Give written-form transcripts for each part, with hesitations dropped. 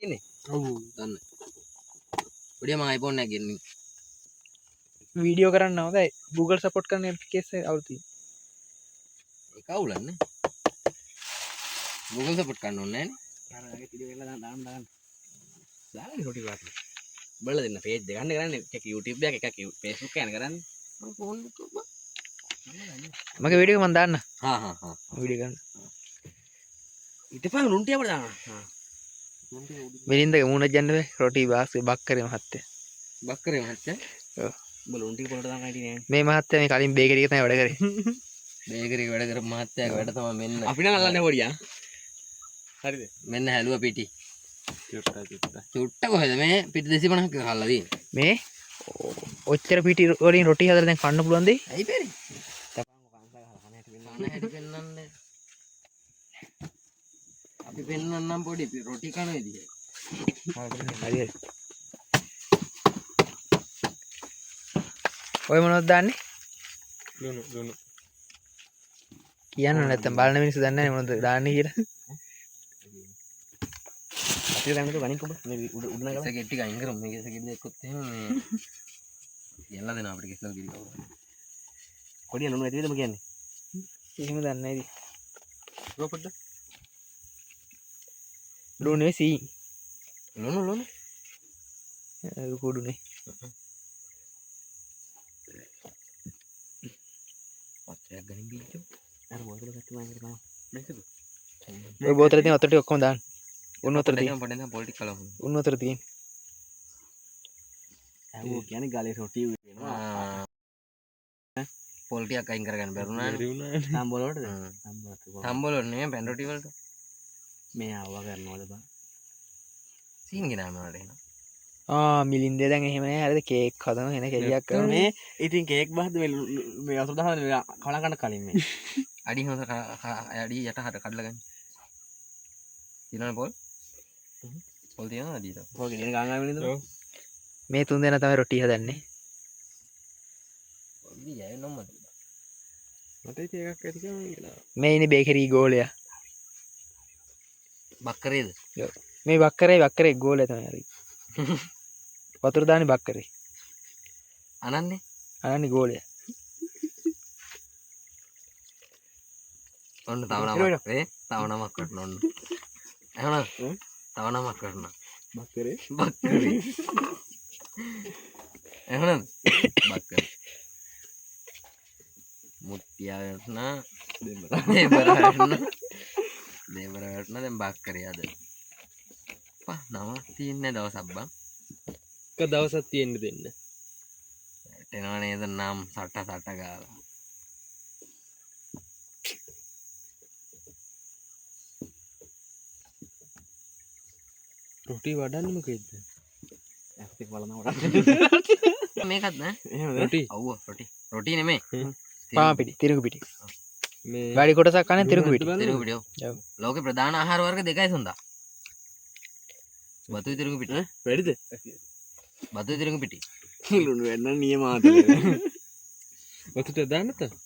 ඉන්නේ. ඔව්. දන්න. පොඩි මම iPhone එකක් ගෙන්නේ. වීඩියෝ කරන්න හොඳයි. Google support කරන ඇප්ලිකේෂන් අවුල් තියෙනවා. ඒක අවුලක් නේ. Google support කරන්න ඕනේ නෑනේ. අර වගේ වීඩියෝ කරලා දාන්න දාන්න. දාන්න රොටි වාටි. බලලා දෙන්න පේජ් දෙකක් නේ කරන්නේ. එකක් YouTube එකක් එකක් Facebook එකක් නේ කරන්නේ. මම ෆෝන් එක බං. මගේ වීඩියෝ එක මං දාන්න. හා හා හා. වීඩියෝ කරන්න. ඊට පස්සේ ලුණු ටික අපිට දානවා. හා. මිලින්දගේ මූණත් යන්න බෑ. රොටි බාස් බක්කරේ මහත්තයා. බක්කරේ මහත්තයා. ඔව්. උඹ ලුණු ටික පොළට දාන්න හිටියේ නෑ. මේ මහත්තයා මේ කලින් බේකරි එක තමයි වැඩ කරේ. බේකරි එක වැඩ කරපු මහත්තයාගේ වැඩ තමයි මෙන්න. අපි නම් අල්ලන්නේ පොඩියා. හරිද? මෙන්න හැලුවා පිටි. චුට්ට චුට්ට. චුට්ට කොහෙද මේ පිටි 250ක් කහලා තියෙන්නේ. මේ ඔච්චර පිටි වලින් රොටි හදලා දැන් කන්න පුළුවන් දෙයි? ඇයි බැරි? කන හැටි පෙන්නන්නේ. අපි පෙන්නන්නම් පොඩි රොටි කන විදිය. හරි හරි. ඔය මොනවද දාන්නේ? ලුණු ලුණු. කියන්න නැත්තම් බලන මිනිස්සු දන්නේ නැහැ මොනවද දාන්නේ කියලා. අපි දැන් නේද ගනින් කොබ මේ උඩ උඩ නගලා. කෙස ගෙට්ටි අයින් කරමු. මේ කෙස ගෙඩි දැක්කොත් එහෙම මේ ගෙනලා දෙනවා අපිට කෙසල් ගෙඩි කවුරු. කොඩිය ලුණු ඇති වේද මම කියන්නේ? එහෙම දන්නේ නැහැ ඉතින්. ඔය පොඩ්ඩක්. ලුණු නෙවෙයි සීන්. ලුණු ලුණු. ඒක කුඩුනේ. පත්‍රයක් ගනින් බීජෝ. අර බෝතල ගත්ත මම හිතනවා. මේකද? ඔය බෝතලේ තියෙන වතුර ටික ඔක්කොම දාන්න. උණු වතුර තියෙන. පොඩ්ඩක් පොඩ්ඩක් පොල් ටික කලමු. උණු වතුර තියෙන. ඇහුවෝ කියන්නේ ගලේ රොටි වෙනවා. පොල් ටිකක් අයින් කරගන්න බැරුණානේ. බැරි වුණානේ. සම්බොල වලටද? සම්බොල. සම්බොල වලට නෙමෙයි පැන් රොටි වලට. මේ ආවා කරනවද බං? සීන් ගෙනාම වලට එනවා. ආ මිලින්ද දැන් එහෙම නෑ හරිද? කේක් හදනවා එන කෙලියක් කරනවා. මේ ඉතින් කේක් බහද්ද මේ මේ වතුර දාහන මේ කවලම් කන්න කලින් මේ. අඩි හොඳ අඩි යට හත කඩලා ගන්න. තියෙනවනේ පොල්? පොල් තියෙනවද අඩියට? පොල් ගෙනියන ගාන ගාන නේද? ඔව්. මේ තුන් දෙනා තමයි රොටි හදන්නේ. පොල් ඉතින් යැවෙන්න මට. මට ඉතින් එකක් ඇති කියලා මං ගෙනාවා. මේ ඉන්නේ බේකරි ගෝලයා. බක්කරේද? ඔව්. මේ බක්කරේ ගෝලයා තමයි හරි. වතුර දාන්නේ බක්කරේ. අනන්නේ? අනන්නේ ගෝලයා. ඔන්න තව නමක් වේ. තව නමක් වටන ඔන්න. එහෙනම් තව නමක් වටන. බක්කරේ. බක්කරේ. එහෙනම් බක්කරේ. මුට්ටියා වටන දෙන්න. දේබර වටන. දේබර වටන දැන් බක්කරේ අද. පහ නමක් තියෙන්නේ දවසක් බං. එක දවසක් තියෙන්න දෙන්න. එනවා නේද නම් සට සට ගාලා. රොටි වඩන්නේ මොකෙද්ද? ඇස් එක බලනවා. මේකත් නෑ. එහෙමද? රොටි අවුව රොටි. රොටි නෙමෙයි. පාන් පිටි, තිරුගු පිටි. මේ වැඩි කොටසක් කන්නේ තිරුගු පිටි. තිරුගු පිටි ඔව්. ඔව්. ලෝකේ ප්‍රධාන ආහාර වර්ග දෙකයි සොඳා. බතුයි තිරුගු පිටි. ඈ වැඩිද? බතුයි තිරුගු පිටි. ලුණු වෙන්න නියම ආතලේ. වතුර දාන්න නැත්නම්?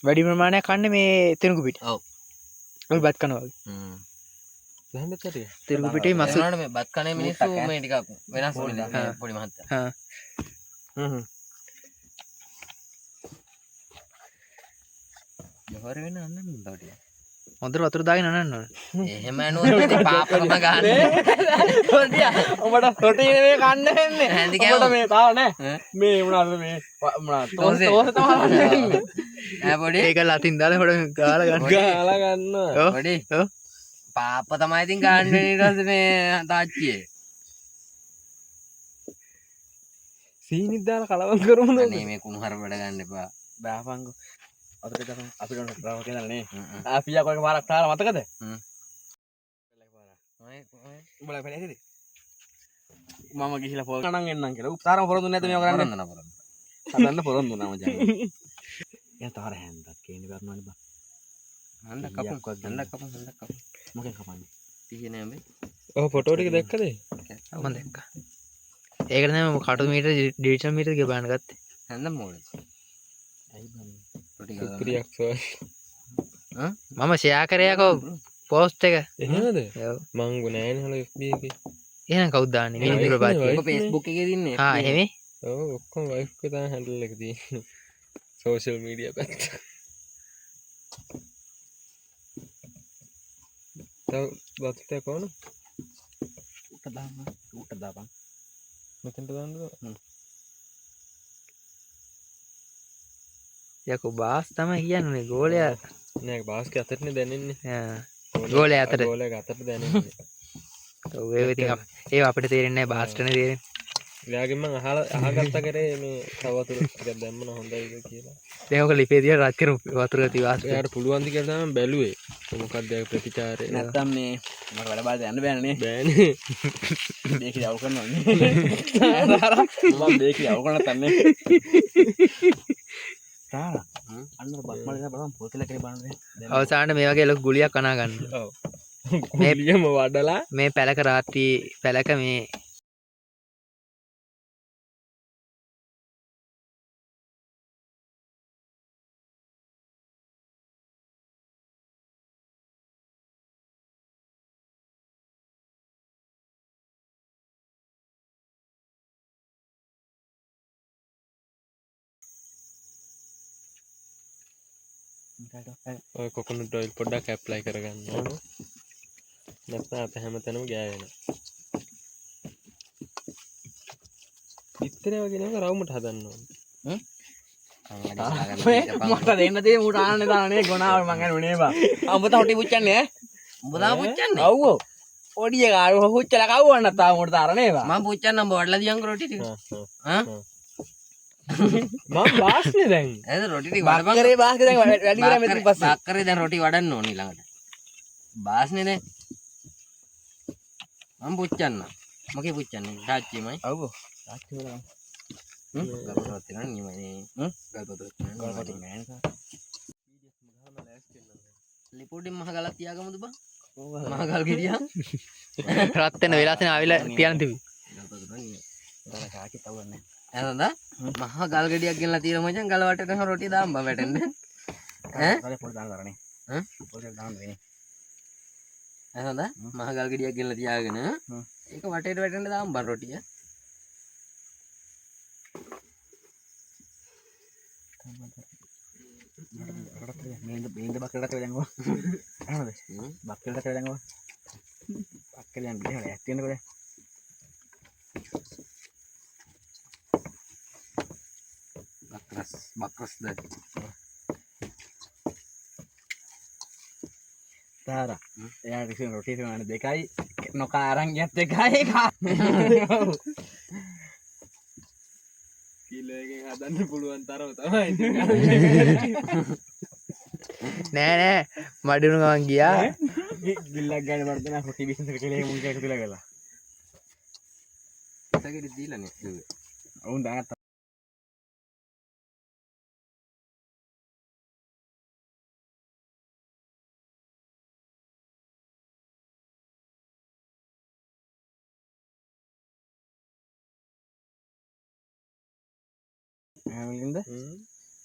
වැඩි ප්‍රමාණයක් කන්නේ මේ තිරුගු පිටි. ඔව්. ඔය බත් කනවා වගේ. දාන්න නැත්නම් ටික. තිරුගු පිටි මසු. ඒ වුණාට මේ බත් කනේ මිනිස්සු මේ ටිකක් වෙනස් මේ පොඩි මහත්තයා. හා. හ්ම්. ජොහර වෙන අන්නන්න තව ටිකක්. හොඳට වතුර දාගෙන අනන්න ඕනේ. එහෙම ඇනුවොත් ඉතින් පාපකම ගන්න. උඹට රොටි නෙමෙයි කන්න වෙන්නේ. හැඳි කෑම. උඹට මේ තාම නෑ. ඈ? මේ මොනවාද මේ මොනවාද? තෝසේ. තෝසේ තමයි කන්න වෙන්නේ. ඈ පොඩි. ඒක ලතින් දාලා පොඩ ගාලා ගන්න. ගාලා ගන්නවා. ඔව්. පොඩි. ඔව්. පාප තමයි ඉතින් ගන්න වෙන්නේ ඊට පස්සේ මේ තාච්චියේ. සීනිත් දාලා කලවම් කරමුද? අනේ මේ කුණු හරප වැඩ ගන්න එපා. බාපංගු. වතුර දාපන් අපිට උන රව කියලා නේ. හ්ම් හ්ම්. ආ පියා කොයි පාරක් තාලා මතකද? හ්ම්. උඹලා පෙළ ඇතිද? මම ගිහිලා පොල් කණන් එන්නම් කියලා. ඌ තාරම පොරොන්දු නැද්ද මේව කරන්න? පොරොන්දු නා පොරොන්දු. හදන්න පොරොන්දු නා මචං. එයා තාර හැන්දක් කේන්නේ බැරනවනේ බං. හන්දක් කපමු. හන්දක් කපමු හන්දක් කපමු. මොකෙන් කපන්නේ? තියේ නෑ මේ. ඔව් ෆොටෝ ටික දැක්කද? මම දැක්කා. ඒකට තමයි මම කටු මීටර ඩිජිටල් මීටර එක බලන්න ගත්තේ. හන්ද මොකද? ඇයි බං? රොටි ගාලා. සුපිරියක් සෝයි. මම ෂෙයා කරේ යකෝ පෝස්ට් එක. එහෙමද? ඔව්. මං නෑනේ හලෝ FB එකේ. එහෙනම් කවුද දාන්නේ? ඒ මිලින්ද wife නේ, ප්‍රභාත්. ඔබ Facebook එකේ දින්නේ. ආ එහෙම. ඔව් ඔක්කොම වයිෆ් එක තමයි හැන්ඩල් එක තියෙන්නේ. සෝෂල් මීඩියා පැත්ත. තව වතුර ටිකක් ඕන? ඌට දාන්න. ඌට දාපන්. මෙතනට දාන්නද? යකෝ බාස් තමයි කියන්නේ ගෝලයා. නෑ බාස්කේ අතටනේ දැනෙන්නේ. ආ. ගෝලයා අතට. ගෝලයාගේ අතට දැනෙන්නේ. ඔව් ඒව ඉතින් ඒව අපිට තේරෙන්නේ නෑ බාස්ටනේ තේරෙන්නේ. එයාගෙන් මං අහලා අහගත්තා කරේ මේ තව වතුර ටිකක් දැම්ම නම් හොඳයිද කියලා. දැන් ඔක ලිපේ තියලා රත් කරමු වතුර තියා වාස්ට. එයාට පුළුවන්ද කියලා තමයි මං බැලුවේ. මොකක්ද එයාගේ ප්‍රතිචාරය? නැත්තම් මේ මට වැඩ බාර යන්න බෑනේ. බෑනේ. බේකරි අවුල් කරනවා නේ. මම බේකරි අවුල් කරනවා තන්නේ. තාලා. අන්න අර බත් මලේ බලන්න පොල් කියලා කරේ බලන්න දැන්. අවසානයේ මේ වගේ ලොකු ගුලියක් අනා ගන්න. ඔව්. ගුලියම වඩලා මේ පැලක රාත්‍රී පැලක මේ ඔය කොකනට් ඔයිල් පොඩ්ඩක් ඇප්ලයි කරගන්න ඕන. නැත්නම් අත හැමතැනම ගෑවෙනවා. ඉතරේ වගේ නේද රවුමට හදන්න ඕන. මට දෙන්න තියෙන ඌට ආන්නේ දාන්නේ ගොනාව මං යන්නේ නේ බා. උඹ තා හොටි පුච්චන්නේ ඈ? උඹ තා පුච්චන්නේ? ඔව් ඔව්. පොඩි එකා අර පුච්චලා කවුවන්න තා උඹට තාර නේ බා. මං පුච්චන්න උඹ වඩලා දියන්කෝ රොටි ටික. ආ? මං බාස්නේ දැන්. එද රොටි ටික වඩපන්. බක්කරේ බාස්කේ දැන් වැඩි කරා මෙතන පස්සේ. බක්කරේ දැන් රොටි වඩන්න ඕන ඊළඟට. බාස්නේ දැන්. මං පුච්චන්න. මොකේ පුච්චන්නේ? රාජ්‍යමයි. ඔව් ඔව්. රාජ්‍යම තමයි. ගල්පතුරක් තියෙනවා නියමයි නේ. ගල්පතුරක් තියෙනවා. ගල්පතුර නෑ නේ. ලිපොඩෙන් මහ ගලක් තියාගමුද බං? මහ ගල් ගෙඩියා. රත් වෙන වෙලාව තියෙන ආවිලා තියන්න තිබි. ගල්පතුර නියමයි. දර කාකි තවන්නේ නෑ. එතනද මහ ගල් ගෙඩියක් ගෙනලා තියෙන මචං ගල වටේට යන රොටි දාන්න බං වැටෙන්න. ඈ? ගලේ පොඩි දාන්න දරනේ. ඈ? පොඩි දාන්න වෙන්නේ. එතනද මහ ගල් ගෙඩියක් ගෙනලා තියාගෙන ඒක වටේට වැටෙන්න දාන්න බං රොටිය. මේන්ද බක්කලට කරලා දැන් ඔය. අහනද? බක්කලට කරලා දැන් ඔය. බක්කල යන්න බෑ ඈත් වෙනකොට දැන්. බක්රස් බක්රස් ද තාරා. එයාට ඉතින් රොටි තුනක් දෙකයි නොකා අරන් ගියත් එකයි කා. කිලෝ එකෙන් හදන්න පුළුවන් තරම තමයි ඉතින්. නෑ නෑ මඩුණු ගමන් ගියා. ගිල්ලක් ගන්න වර්ධන රොටි බිස්නස් එක කියලා මුන් එකතු වෙලා ගලා. සගෙඩි දීලා නේ කිව්වේ. ඔවුන් දාගත්තා. මිලින්ද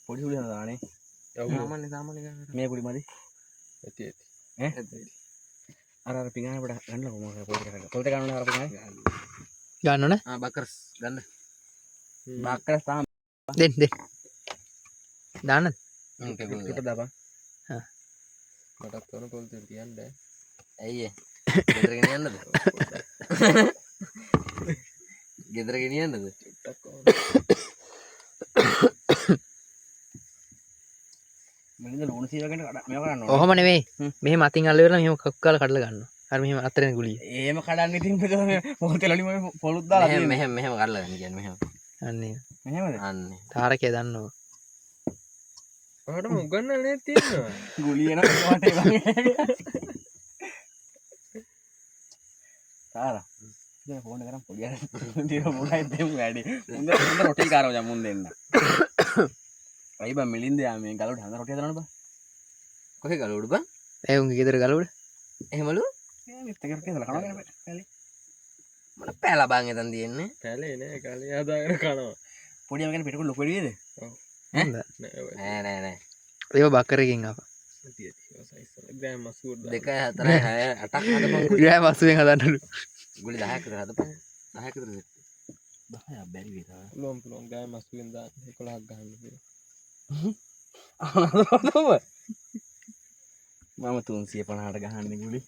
පොඩි සුළි හදලා දානේ. ඔව්. සාමාන්‍ය සාමාන්‍ය ගන්න. මේ පොඩි මදි. ඇති ඇති. ඈ? අර අර පිඟාන පොඩ ගන්නකො මොකක් පොඩි කරගන්න. පොල් දෙක ගන්න ඕනේ අර පිඟානේ. ගන්න ඕන? ආ බක්රස් ගන්න. බක්කරස් තාම දෙන්න දෙන්න. දාන්නද? ටික දාපන්. මටත් ඕන පොල් තෙල් තියන්න බෑ. ඇයි ඒ? ගෙදර ගෙනියන්නද? ගෙදර ගෙනියන්නද? චුට්ටක් ඕන. මිලින්ද ලුණු සීර වගේ කඩ මේව කරන්න ඕනේ. ඔහොම නෙවෙයි. මෙහෙම අතින් අල්ල වෙලා මෙහෙම කක් ගාලා කඩලා ගන්නවා. අර මෙහෙම අතරෙන් ගුලිය. එහෙම කඩන්න ඉතින් මෙතන පොල් තෙල් වලින් ඔය පොලුත් දාලා මෙහෙම තියෙන්නේ. මෙහෙම මෙහෙම කඩලා ගන්න කියන්නේ මෙහෙම. අන්න එහෙම. මෙහෙමද? අන්නේ. තාරකයා දන්නවා. ඔයාටම උගන්නලා නේද තියෙනවා. ගුලිය නම් වටේ වගේ. තාරා. දැන් ෆෝන් එක අරන් පොඩි අර දින මොනයි දෙමු වැඩි. මුන්ද මුන්ද රොටි කාරෝ දැන් මුන් දෙන්න. අයි බං මිලින්ද යා මේ ගලවඩ හඳ රොටි හදනවනේ බං. කොහේ ගලවඩ බං? ඒ උන්ගේ ගෙදර ගලවඩ. එහෙමලු? නෑ මිත් එක රොටි හදලා කනවා කියන්නේ පැලේ. මොන පැලා බං එතන තියෙන්නේ? පැලේ නෑ කලේ හදාගෙන කනවා. පොඩි අම කියන්නේ පිටකොල්ල ලොකු වැඩි වේද? ඔව්. හොඳ. නෑ ඔය. නෑ නෑ නෑ. ඒව බක්කරකින් ආවා. ඇති ඇති. ඔය සයිස් වල ග්‍රෑම් 80 දාන්න. 2 4 6 8ක් හදපන්. ග්‍රෑම් 80න් හදන්නලු. ගුලි 10ක් විතර හදපන්. 10ක් විතර සෙට්. 10ක් බැරි වෙයි තාම. පුළුවන් පුළුවන් ග්‍රෑම් 80න් දාන්න. 11ක් ගහන්න පුළුවන්. මම 350ට ගහන්නේ ගුලි.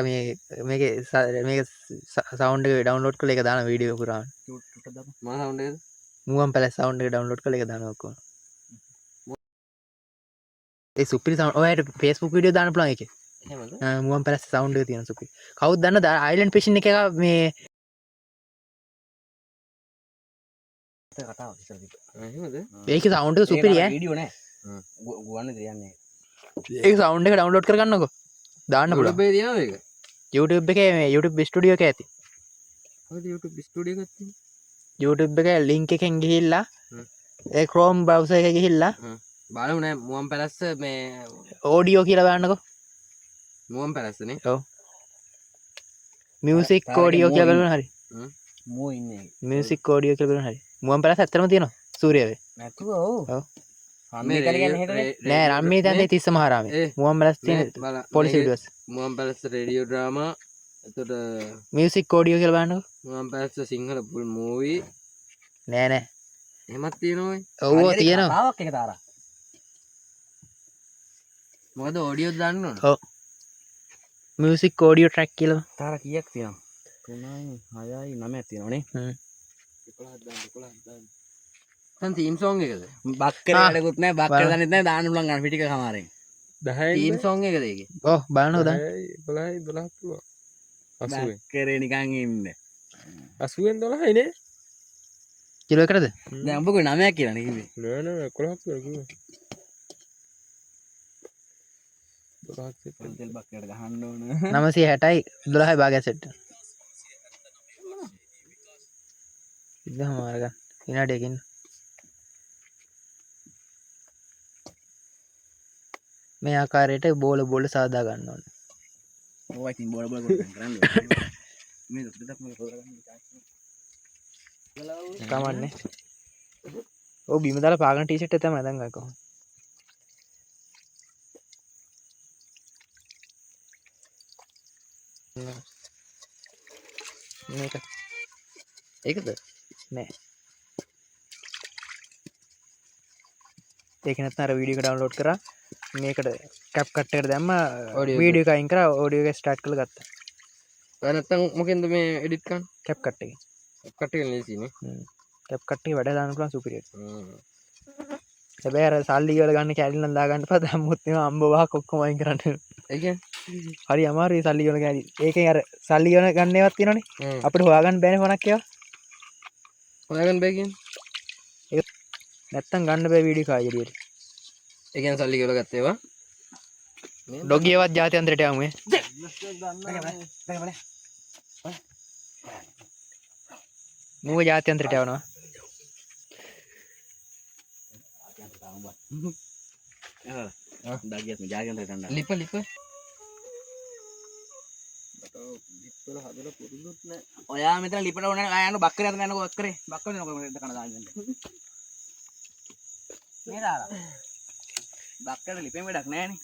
මේ මේකේ මේක සවුන්ඩ් එක ඩවුන්ලෝඩ් කරලා ඒක දාන වීඩියෝ පුරාම. චුට්ටක් දාපන්. මොන සවුන්ඩ් එකද? මුවන් පැලැස් සවුන්ඩ් එක ඩවුන්ලෝඩ් කරලා ඒක දානවා ඔක්කොම. ඒ සුපිරි සවුන්ඩ් ඔයාලට Facebook video දාන්න පුළුවන් ඒකේ. එහෙමද? මුවන් පැලැස් සවුන්ඩ් එක තියෙන සුපිරි. කවුද දන්නද අයිලන්ඩ් ෆිෂින් එක මේ කතාවක් ඉස්සර තිබ්බා. එහෙමද? ඒකේ සවුන්ඩ් එක සුපිරි ඈ. වීඩියෝ නෑ. ගුවන් විදුලිය යන්නේ. ඒක සවුන්ඩ් එක ඩවුන්ලෝඩ් කරගන්නකෝ. දාන්න පුළුවන්. YouTube එකේ තියෙනවද ඒක? YouTube එකේ මේ YouTube studio එක ඇති. ඔය YouTube studio එකක් තියෙනවා. YouTube එකේ link එකෙන් ගිහිල්ලා ඒ Chrome browser එකේ ගිහිල්ලා බලමු නෑ මුවන් පැලැස්ස මේ ඔඩියෝ කියලා බලන්නකෝ. මුවන් පැලැස්ස නේ. ඔව්. මියුසික් තාරකේ ඔඩියෝ කියලා මුව බලන්න හරි. මුව ඉන්නේ. මියුසික් ඔඩියෝ කියලා බලන්න හරි. මුවන් පැලැස්ස ඇත්තටම තියෙනවා සූර්යවේ. නැතුව ඔව්. ඔව්. රම්මේ තැන කියන්නේ හෙටනේ. නෑ රම්මේ තැනේ තිස්ස මහරාමේ. මුවන් පැලැස්ස තියෙන police videos. Muwan Palessa radio drama. එතකොට මියුසික් ඔඩියෝ කියලා බලන්නකෝ. මුවන් පැලැස්ස සිංහල ෆුල් මූවි. නෑ නෑ. එහෙමත් තියෙනවා ඔය. ඔව් ඔව් තියෙනවා. කතාවක් එක තාරා. මොකද ඔඩියෝ දාන්න ඕන? ඔව්. මියුසික් ඔඩියෝ ට්‍රැක් කියලා. තාරා කීයක් තියෙනවද? 3යි 6යි 9ක් තියෙනව නේ. 11ක් දාන්න 11ක් දාන්න. දැන් තීම් සෝං එකද? බක්කරේ වැඩකුත් නෑ. බක්කරේ දන්නෙත් නෑ. දාන්න පුළුවන් ගන්න පිටික කමාරෙන්. 10යි තීම් සෝං එකද ඒකේ? ඔව් බලන්නකෝ දාන්න. 10යි 11යි 12ක් පුළුවන්. 80න්. බක්කරේ නිකන් ඉන්න. 80න් 12යි නේ. කිලෝ එකටද? දැන් උඹ කිව්වේ 9ක් කියලා නේ කිව්වේ. නෑ නෑ 11ක් කියලා කිව්වේ. 12ක් සෙට්. තෙල් බක්කරට ගහන්න ඕන. 960යි 12යි භාගයක් සෙට්. ඉඳහම අරගන්න. විනාඩියකින්. මේ ආකාරයට බෝල බෝල සාදා ගන්න ඕනේ. ඔව් ඉතින් බෝල බෝල කරන්න ඕනේ. මේ දෙයක් මම හොදලා ගන්න. කමන්නේ. ඔව් බිම දාලා පාගන ටී-ෂර්ට් එක තමයි දැන් ගන්න කොහොමද. මේක ඒකද? නෑ. ඒක නැත්නම් අර වීඩියෝ එක ඩවුන්ලෝඩ් කරා මේකට කැප් කට් එකට දැම්ම වීඩියෝ එක අයින් කරා ඔඩියෝ එක ස්ටාර්ට් කරලා ගත්තා. ඔය නැත්නම් මොකෙන්ද මේ එඩිට් කරන්නේ? කැප් කට් එකෙන්. කැප් කට් එකෙන් ලේසි නේ. කැප් කට් එකේ වැඩ දාන්න පුළුවන් සුපිරියට. හැබැයි අර සල්ලි වල ගන්න කැලි නම් දාගන්න එපා. දැම්මොත් එimhe අම්බ වහක් ඔක්කොම අයින් කරන්න වෙනවා. ඒ කියන්නේ? හරි අමාරුයි සල්ලි වල කැලි. ඒකෙන් අර සල්ලි වල ගන්න ඒවාත් තියෙනවනේ. අපිට හොයාගන්න බෑනේ ෆෝනක් ඒවා. හොයාගන්න බෑ කියන්නේ? ඒක නැත්තම් ගන්න බෑ වීඩියෝ කායි එළියට. ඒ කියන්නේ සල්ලි කියලා ගත්ත ඒවා. ඩොගියවත් ජාත්‍යන්තරයට යමු ඈ. මූව ජාත්‍යන්තරයට යවනවා. ඩගියත් මේ ජාත්‍යන්තරයට යන්න. ලිප ලිප. ඔයා මෙතන ලිපට ඕන නෑ යන්න බක්කරේ අතන යන්නකෝ බක්කරේ. බක්කරේ යනකෝ මෙතන කන දාන්න යන්න. මේ දාලා. බක්කරේ ලිපෙන් වැඩක් නෑනේ.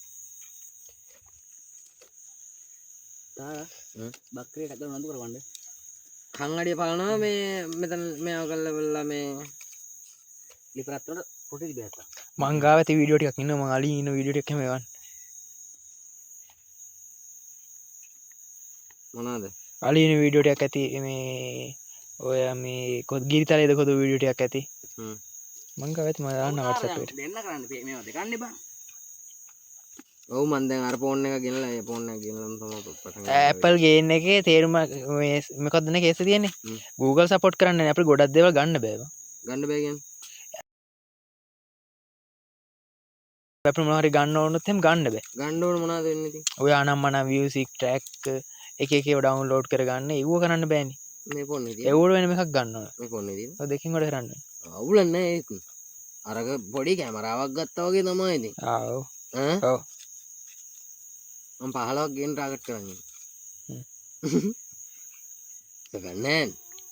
තාරා බක්කරේ කඩ නන්දු කරවන්න. කන් අඩිය පලනවා මේ මෙතන මේව කරලා බලලා මේ ලිප රත් වලට පොටි තිබ්බා. මං ගාව ඇති වීඩියෝ ටිකක් ඉන්නවා. මං අලි ඉන්න වීඩියෝ ටිකක් එහෙම එවන්න. මොනවාද? අලි ඉන්න වීඩියෝ ටිකක් ඇති මේ ඔය මේ කොහොද ගිරිතලයේද කොහොද වීඩියෝ ටිකක් ඇති. මං ගාව ඇති මං දාන්න WhatsApp එකට. දෙන්න කරන්න මේවා දෙකන්නේ බං. ඔව් මං දැන් අර ෆෝන් එක ගෙනලා ඒ ෆෝන් එක ගෙනලම තමයි පටන් ගන්නේ. Apple ගේන් එකේ තේරුම මේ මොකද්ද නේ කේස් එක තියෙන්නේ? Google support කරන්නේ නැහැ. අපිට ගොඩක් දේවල් ගන්න බෑ බං. ගන්න බෑ කියන්නේ. අපිට මොනවා හරි ගන්න ඕනොත් එහෙම ගන්න බෑ. ගන්න ඕන මොනවද වෙන්නේ ඉතින්? ඔය අනම්මනම් මියුසික් ට්‍රැක් එක එක ඒවා ඩවුන්ලෝඩ් කරගන්න ඒව කරන්න බෑනේ. මේ ෆෝන් එකේ තියෙන. ඒවට වෙනම එකක් ගන්න ඕන. මේ ෆෝන් එකේ තියෙන. ඔය දෙකෙන් වැඩ කරන්න. අවුලක් නෑ ඒත්. අරක පොඩි කැමරාවක් ගත්තා වගේ තමයි ඉතින්. ආ ඔව්. ඈ? ඔව්. මම 15ක් ගේන්න ටාගට් කරන් ඉන්නේ. ඒක නෑ.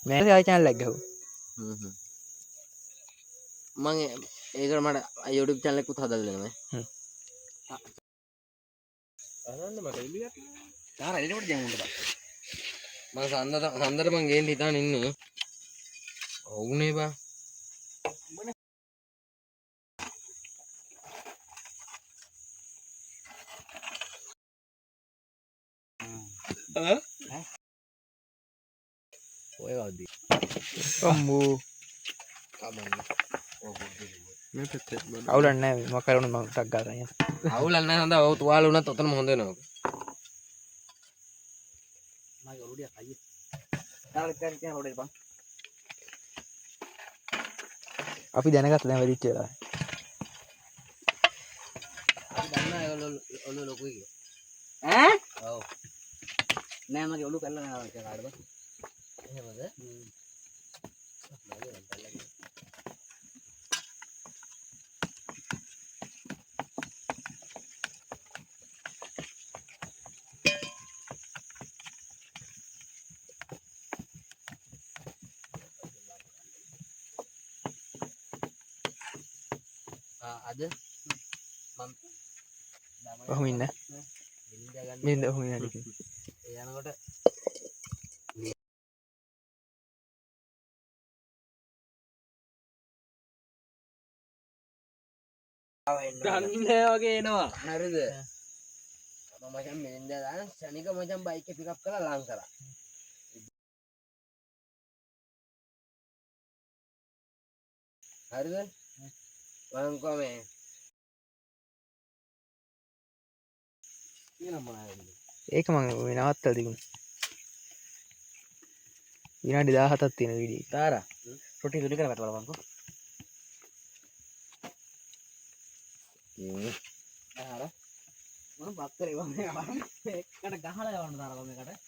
මේ ආයි චැනල් එකක් ගහුවා. හ්ම් හ්ම්. මං ඒකට මට YouTube channel එකකුත් හදලා දෙනවා. හ්ම්. අරන්න මට එළියක් තාර එළියට දැන් උන්ට බා. මං සඳට සඳට මං ගේන්න හිතාන ඉන්නේ. ඔව්නේ බා. ඔය කවුද? අම්මෝ. මේ පැත්තේ බලන්න. අවුලක් නෑ මොකක් හරි වුණොත් මං ටක් ගාලා යන්න. අවුලක් නෑ සඳ ඔව් තුවාල වුණත් ඔතනම හොඳ වෙනවා. මගේ ඔළුව ටිකක් අයියේ. තාර ඉතින් ඉතින් රෝඩේ බං. අපි දැනගත්ත දැන් වෙදිච්ච වෙලාව. අපි දන්නා ඒගොල්ලෝ ඔළුව ලොකුයි කියලා. ඈ? ඔව්. නෑ මගේ ඔළුව කැල්ල නෑ ඒක කාඩ බං. එහෙමද? මගේ නම් පැල්ලගේ. අද මම ඔහොම ඉන්න. මිලින්දා ගන්න මිලින්ද ඔහොම ඉන්න ටික. ඒ යනකොට දන්නේ වගේ එනවා. හරිද? මම මචං මිලින්දා දාන ශනික මචං බයික් එක පිකප් කරලා ලං කරා. හරිද? මං කිව්වා මේ කියන මොනවද? ඒක මං මේ නවත්තලා තිබුණා. විනාඩි 17ක් තියෙන වීඩියෝ එක. තාරා රොටි තුනි කරලා බලපන්කෝ. තාරා මොන බක්කරේ වම මේකට ගහලා යවන්න තාරා මේකට.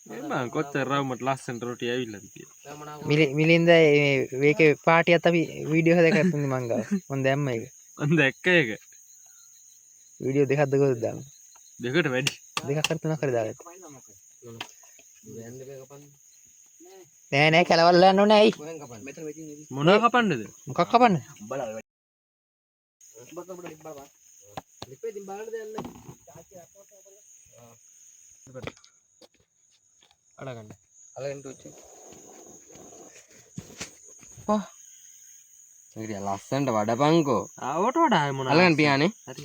මේ බං කොච්චර රවුමට ලස්සනට රොටි ඇවිල්ලාද කියලා. මිලින්ද මේ මේකේ පාටියත් අපි වීඩියෝ හදලා තුන්නේ මං ගාව. මං දැම්ම ඒක. මං දැක්ක ඒක. වීඩියෝ දෙකක් දෙකක් දාමු. දෙකට වැඩි. දෙකක් හරි තුනක් හරි දාගත්තා. බෑන්ඩ් එක කපන්න. නෑ නෑ කැලවල් යන්න ඕනේ ඇයි? කොහෙන් කපන්න? මෙතන වෙකින් ඉතින්. මොනවා කපන්නද? මොකක් කපන්නද? උඹලා ඔය උඹ උඹ බලපන්. ලිපේ ඉතින් බලන්න දෙයක් නෑ. අඩගන්න. අලගෙන ටොච් එක. පා. මේක ටික ලස්සනට වඩපන්කෝ. ආවට වඩා ආයේ මොනවා? අලගන්න පියානේ. හරි.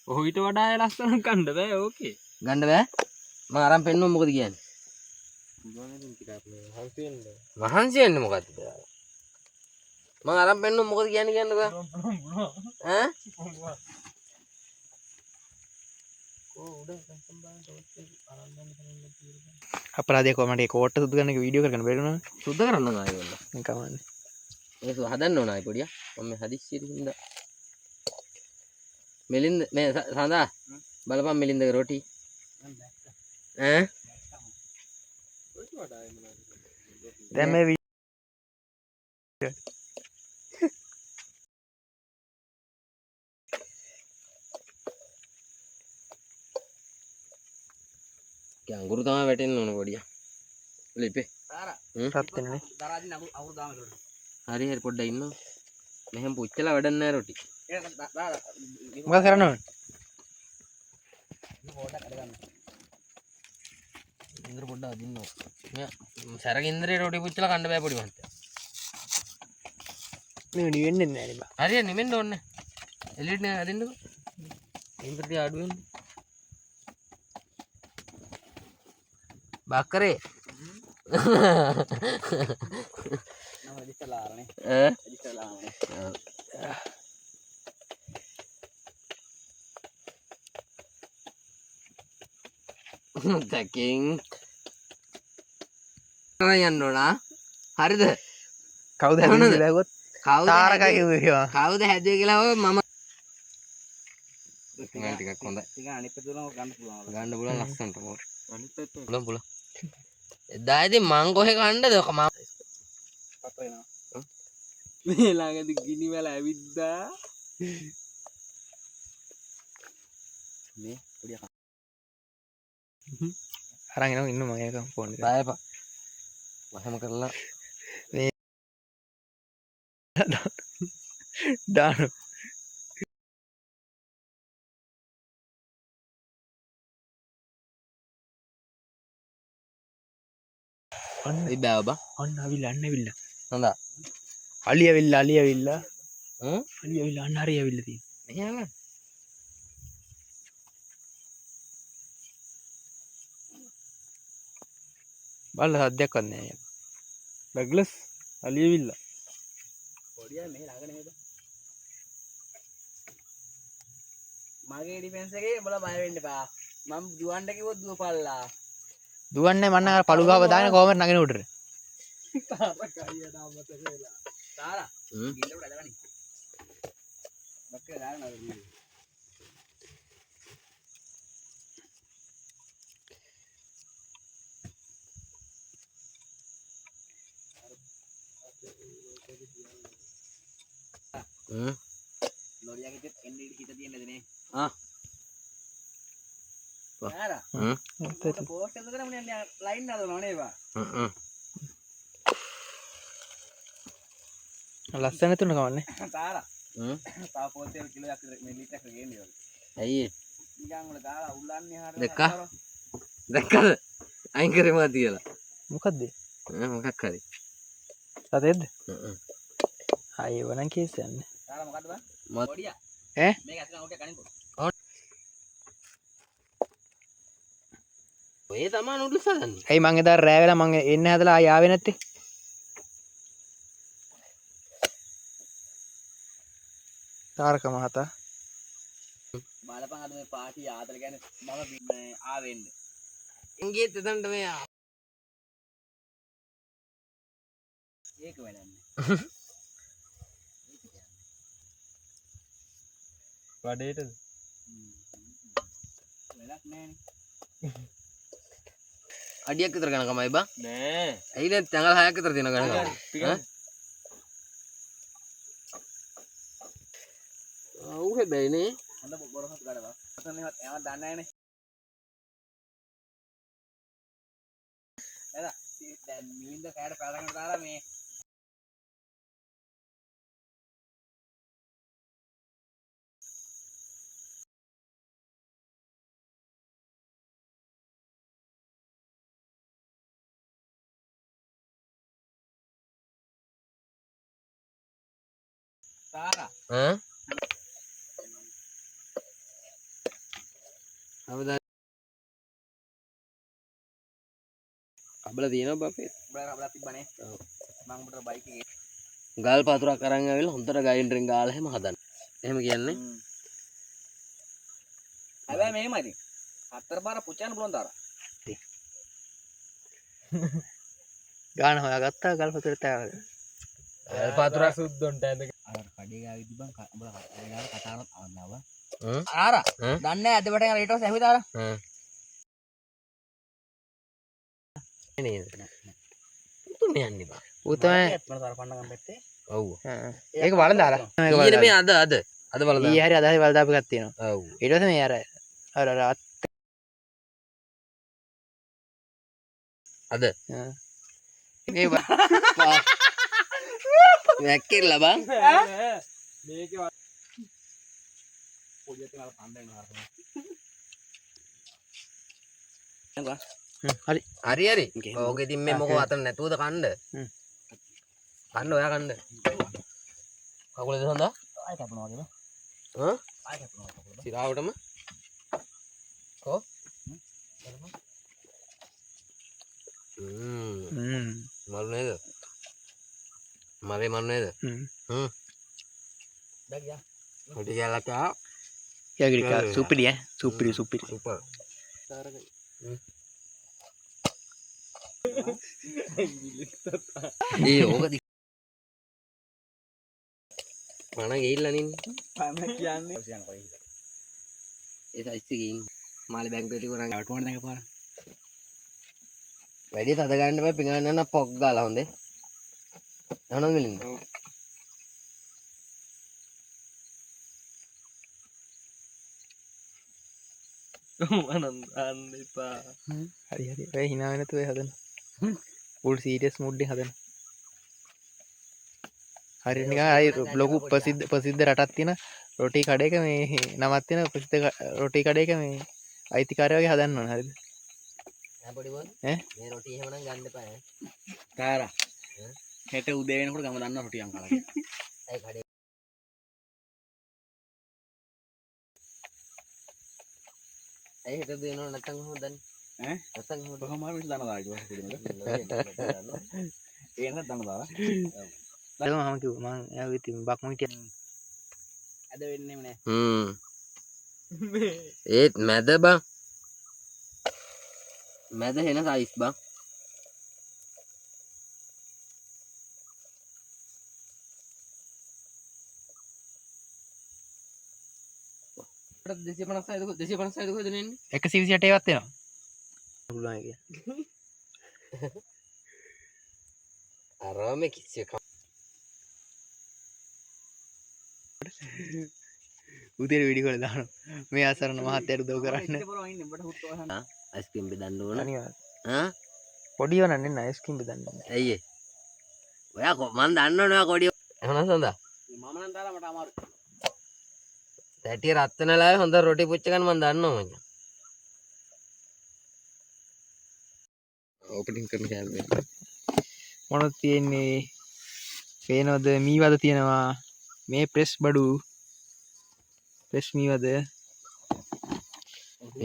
ඔහු ඊට වඩා ආයේ ලස්සන කන්න බෑ ඕකේ. ගන්න බෑ. මං අරන් පෙන්නුවා මොකද කියන්නේ? මහන්සි වෙන්න මොකද්ද? මං අරන් පෙන්නුවා මොකද කියන්නේ කියන්නකෝ. ඈ? අපරාධයක් කොහමද ඒ කෝට්ට සුදු කරන එක වීඩියෝ කරගන්න බැරි වුණා. සුද්ධ කරන්න ඕන ආයේ ඔන්න. නිකන් කමන්නේ. ඒක හදන්න ඕන ආයේ පොඩියා. මම මේ හදිස්සියට හින්දා. මිලින්ද මේ සඳා බලපන් මිලින්දගේ රොටි. ඈ? දැන් මේ අඟුරු තමයි වැටෙන්න ඕන පොඩියා. ලිපේ. තාරා රත් වෙනනේ. තාරා අදින් අඟුරු දාම ඒකට. හරි හරි පොඩ්ඩක් ඉන්න. මෙහෙම පුච්චලා වැඩක් නෑ රොටි. ඒක තාරා මොකද කරන්න ඕනේ? පොඩ්ඩක් අඩ ගන්න. ඉන්ද්‍ර පොඩ්ඩක් අදින්න ඕන. මෙයා සැරගින්දරේ රොටි පුච්චලා කන්න බෑ පොඩි මහත්තයා. මේ නිවෙන්නේ නෑ නේ බා. හරිය නිවෙන්න ඕනේ. එළියට නෑ අදින්නකෝ. ඉන්ද්‍ර ටික අඩු වෙන්න. බක්කරේ. නම රෙජිස්ටර් ලාරනේ. ඈ? රෙජිස්ටර් ලාරනේ. තකින් යන්න ඕන හරිද? කවුද හැදුවේ කියලා ඇහුවොත් කවුද තාරකා කිව්වේ කියලා. කවුද හැදුවේ කියලා ඔය මම ටිකක් හොඳයි. ටික අනිත් පැත්ත තුනම ගන්න පුළුවන්. ගන්න පුළුවන් ලස්සනට පොල්. අනිත් පැත්ත පුළුවන් පුළුවන්. එදා ඉතින් මං කොහෙ කණ්ඩද ඔක මං පතර වෙනවා. මේ ළඟදි ගිනි වල ඇවිද්දා. මේ පොඩි අරන් එනවා ඉන්න මගේ එක ෆෝන් එක. බය එපා. මහම කරලා මේ දාන අන්න ඉ බෑ බා. අන්න ඇවිල්ලා අන්න ඇවිල්ලා. හොඳා. අලි ඇවිල්ලා අලි ඇවිල්ලා. හ්ම්? අලි ඇවිල්ලා අන්න හරි ඇවිල්ලා තියෙනවා. මෙහෙම. බලලා සද්දයක්වත් නෑ යා. ඩග්ලස් අලියවිල්ලා. පොඩි අය මෙහෙ ළඟ නෙමෙයි බං. මගේ ඩිෆෙන්ස් එකේ උඹලා බය වෙන්න එපා. මං දුවන්න කිව්වොත් දුවපල්ලා. දුවන්නේ මං නම් අර පළු ගාව දාගෙන කොහමද නගින උඩට. තාරා හ්ම්. ගින්න උඩ අදගනි. බක්කේ දාගෙන අර ගිහින්. හ්ම්. ලොරියාගේ හිතෙත් එන්නේ හිත තියෙන්නේ නේ. ආ. තාරා හ්ම්. උඹට පෝස්ට් එක කරා මුනේ ලයින් හදනවා නේ බා. හ්ම් හ්ම්. ලස්සන තුන කවන්නේ. තාරා හ්ම්. තව පෝස්ට් එක කිලෝ එකක් විතර මේ ලීටර් එකක් ගේන්න ඕනේ. ඇයි ඒ? නිකන් උඹ ගාලා උල්ලන්නේ හරියට. දැක්කා? දැක්කද? අයින් කරේ මොකක්ද කියලා? මොකද්ද? ඈ මොකක් හරි. සතෙක්ද? හ්ම් හ්ම්. ආයේ ඒව නම් කේස් යන්නේ. තාරා මොකද්ද බං? පොඩියා. ඈ? මේක ඇතුලේ ඔටේ කනින්කෝ. ඔය තමා නූඩල්ස් හදන්නේ. ඇයි මං එදා රෑ වෙලා මං එන්න හදලා ආයේ ආවේ නැත්තේ? තාරක මහතා බලපන් අද මේ පාටි ආතල් කියන්නේ මම මේ ආවෙ එන්න. උන් ගියෙත් එතනට මේ ඒක වැඩක් නෑ. වඩේටද? වැඩක් නෑනේ. අඩියක් විතර ගණකමයි බං. නෑ. ඇයි නැත්නම් අඟල් හයක් විතර තියෙන ගණකම. ටිකක්. ඔව් හැබැයි නේ. හොඳ බොරහත් ගඩ බං. අතන ඒවත් එයාවත් දන්නේ නෑනේ. නේද? දැන් මිලින්ද කෑට පැලගෙන තාරා මේ තාරා ඈ? අවදා කබල තියෙනවා බපේ. උඹලා කබලක් තිබ්බනේ. ඔව්. මං උඹට බයික් එකේ ගල් පතුරක් අරන් ආවිල්ලා හොඳට ග්‍රයින්ඩරෙන් ගාලා එහෙම හදන්න. එහෙම කියන්නේ හැබැයි මෙහෙමයි ඉතින්. හතර පාර පුච්චන්න පුළුවන් තාරා. ගාන හොයාගත්තා ගල් පතුරට ආවා. ගල් පතුරක් සුද්දොන්ට ඇඳ අර කඩේ ගාව ඉදි බං උඹලා වෙලාවට කතා කරනත් ආවනවා බං. හ්ම්? ආරා හ්ම්? දන්නේ නැහැ අද පටන් අර ඊට පස්සේ ඇහුවේ තාරා. හ්ම්. නේද? උතුම් යන්නේ බං. ඌ තමයි මට තාරා පන්නගම් පැත්තේ. ඔව්. හ්ම්. ඒක වළඳාලා. ඒක ඊයේ නෙමෙයි වළඳාලා. අද අද අද බලලා. ඊයේ හරි අද හරි වළඳාපු එකක් තියෙනවා. ඔව්. ඊට පස්සේ මේ අර අර අර අත් අද හ්ම්. මේ වැක්කිරලා බං. මේකේ පොඩි අතේ මම පන්න වෙනවා අර. හ්ම්, හරි. හරි හරි. ඕකේ. ඕක ඉතින් මේ මොකෝ අතන නැතුවද කන්න? හ්ම්. කන්න ඔයා කන්න. කකුලද හොඳ? ආයෙ කැපුණා වගේ බං. ඈ? ආයෙ කැපුණා වගේ කකුල බං. සිරාවටම කො? හ්ම්. හ්ම්. මරු නේද? මරේ මරු නේද? හ්ම්. හ්ම්. දැන් ගියා. පොඩි කෑල්ලක් ආ. කියාගිරි කා හ්ම්. සුපිරි ඈ. සුපිරි සුපිරි. සුපර්. ඒ ඕක දි පණ ගිහිල්ලා නින්නේ. පන්න කියන්නේ. යන කොයි. ඒ සයිස් එකේ ඉන්නේ. මාළේ බැංකුවේ තිබුණා නම් වැටුණා දැන් එකපාර. වැඩි තද ගන්න එපා පිඟාන යන පොක් ගාලා හොඳේ. එහෙනම් මිලින්ද? මනම් දාන්න එපා. හරි හරි. ඔය hina වෙන තු ඔය හදන. ෆුල් සීරියස් මූඩ් එක හදන. හරියට නිකන් ආයි ලොකු ප්‍රසිද්ධ ප්‍රසිද්ධ රටක් තියෙන රොටි කඩේක මේ නමක් තියෙන ප්‍රසිද්ධ රොටි කඩේක මේ අයිතිකාරය වගේ හදන්න ඕන හරිද? ඈ පොඩි බෝන්. ඈ? මේ රොටි එහෙම නම් ගන්න එපා ඈ. තාරා. හෙට උදේ වෙනකොට ගම දන්නවා රොටි අං කාලා කියලා. ඇයි කඩේ ඇයි හෙට දෙනව නැත්තම් කොහොමද දන්නේ? ඈ? නැත්තම් කොහොමද? කොහොම හරි මිනිස්සු දන්නවා ඊට පස්සේ පිළිමද. ඒ නිසා දන්නවා දාලා. ඒක මම කිව්වා මං එයා ඉතින් බක්මන් හිටියා. අද වෙන්නේම නෑ. හ්ම්. ඒත් මැද බං. මැද හෙන සයිස් බං. 256 256 කොහෙද එන්නේ? 128 ඒවත් එනවා. පුළුවන් ඒක. අර මේ කිසි එකක් උදේට වීඩියෝ කරලා දානවා. මේ අසරණ මහත්තයාට උදව් කරන්න. අයිස්ක්‍රීම් බෙදන්න ඕන. අනිවාර්යයෙන්. ආ? පොඩි ඒවා නම් නෙන්න අයිස්ක්‍රීම් බෙදන්න. ඇයි ඒ? ඔයා මං දන්නවනේ ඔයා කොඩිය. එහෙනම් සඳා. මම නම් තාලා මට අමාරුයි. තැටිය රත් වෙන වෙලාවේ හොඳ රොටි පුච්ච ගන්න මං දන්නවා මචං. ඕපනින් කරන කෑම. මොනවද තියෙන්නේ? පේනවද මීවද තියෙනවා. මේ ප්‍රෙස් බඩු. ප්‍රෙස් මීවද.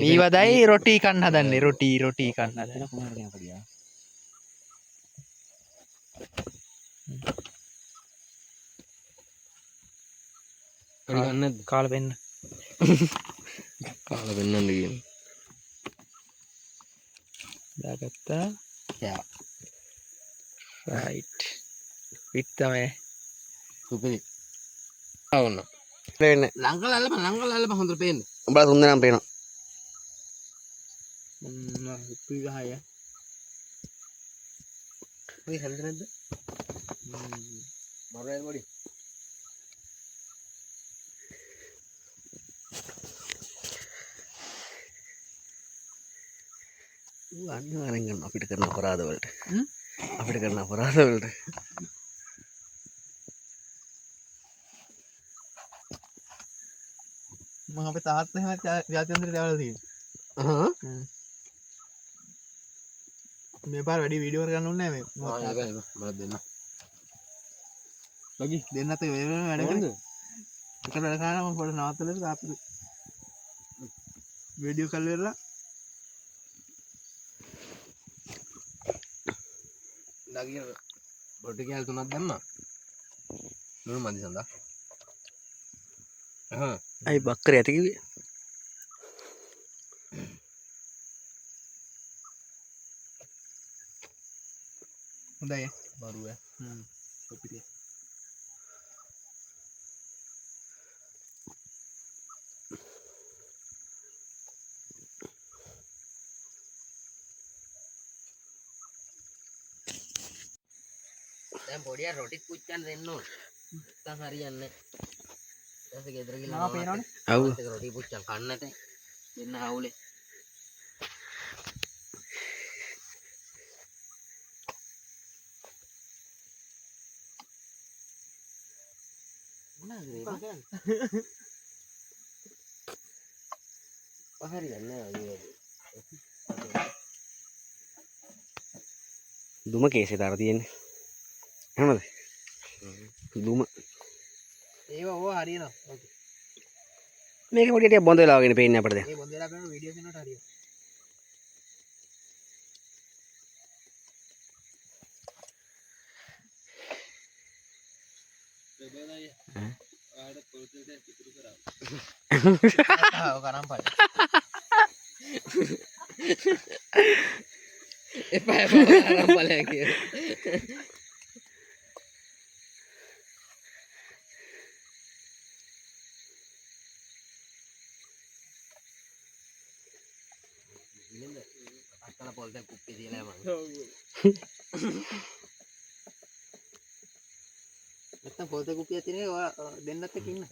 මීවදයි රොටි කන්න හදන්නේ. රොටි රොටි කන්න හදන්නේ. කොහොමද කියන පොඩියා. පොඩි ගන්න නැද්ද? කාලා පෙන්න. කාලා පෙන්නන්න කියන. දාගත්තා. යා. රයිට්. පිට තමයි. සුපිරි. ආවන්න. වෙන්නේ. ලංකල අල්ලපන් ලංකල අල්ලපන් හොඳට පේන්න. උඹලා තුන් දෙනාම පේනවා. උප්පි ගහය. ඔය හැන්ද නැද්ද? මරු නේද පොඩි? ඌ අනිවාර්යෙන් ගන්න අපිට කරන අපරාධ වලට. අපිට කරන අපරාධ වලට. මම අපේ තාත්තා එහෙම ජාත්‍යන්තරයට යවලා තියෙනවා. අහහ. මේ පාර වැඩි වීඩියෝ කරගන්න ඕනේ නෑ මේ. ආ එපා එපා මට දෙන්න. ලගි දෙන්නත් එක වෙන වෙනම වැඩ කරේ. එක වැඩ කරා මම පොඩ නවත්තලා තාත්තා වීඩියෝ කල් වෙලා ලගි රොටි කෑලි තුනක් දැම්මා. ලුණු මදි සඳා. අහහ. අයි බක්කරේ ඇති කිව්වේ. හොඳයි. මරු ඈ. හ්ම්. ඔපිරිය. දැන් පොඩි අර රොටිත් පුච්චන්න දෙන්න ඕන. නැත්තම් හරියන්නේ නැහැ. ඊට පස්සේ ගෙදර ගිහලා මාව පේනවනේ. ඔව්. මාත් එක්ක රොටි පුච්චන් කන්න නැතේ. දෙන්න හවුලේ. මොනවාද මේ බං? හරියන්නේ නැහැ ඔය වැඩේ. දුම කේසේ තාර තියෙන්නේ. එහෙමද? දුම. ඒවා ඕවා හරියනවා. ඔකේ. මේක පොඩි ටිකක් බොඳ වෙලා වගේනේ පේන්නේ අපිට දැන්. ඒ බොඳ වෙලා පේන වීඩියෝ කරනකොට හරියනවා. ඔව් කරන් පළ. එපා එපා අරන් බලයන් කියලා. පොල් තෙල් කුප්පිය තියලා මං. නැත්තම් පොල් තෙල් කුප්පියක් තියෙන එක ඔයා දෙන්නත් එක්ක ඉන්න.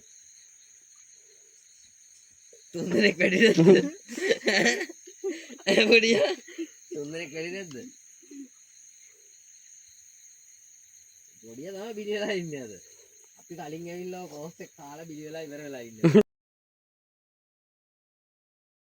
තුන් දෙනෙක් වැඩි නැද්ද? ඈ පොඩියා තුන් දෙනෙක් වැඩි නැද්ද? පොඩියා තමයි බිලි වෙලා ඉන්නේ අද. අපි කලින් ඇවිල්ලා කෝස් එක කාලා බිලි වෙලා ඉවර වෙලා ඉන්නේ.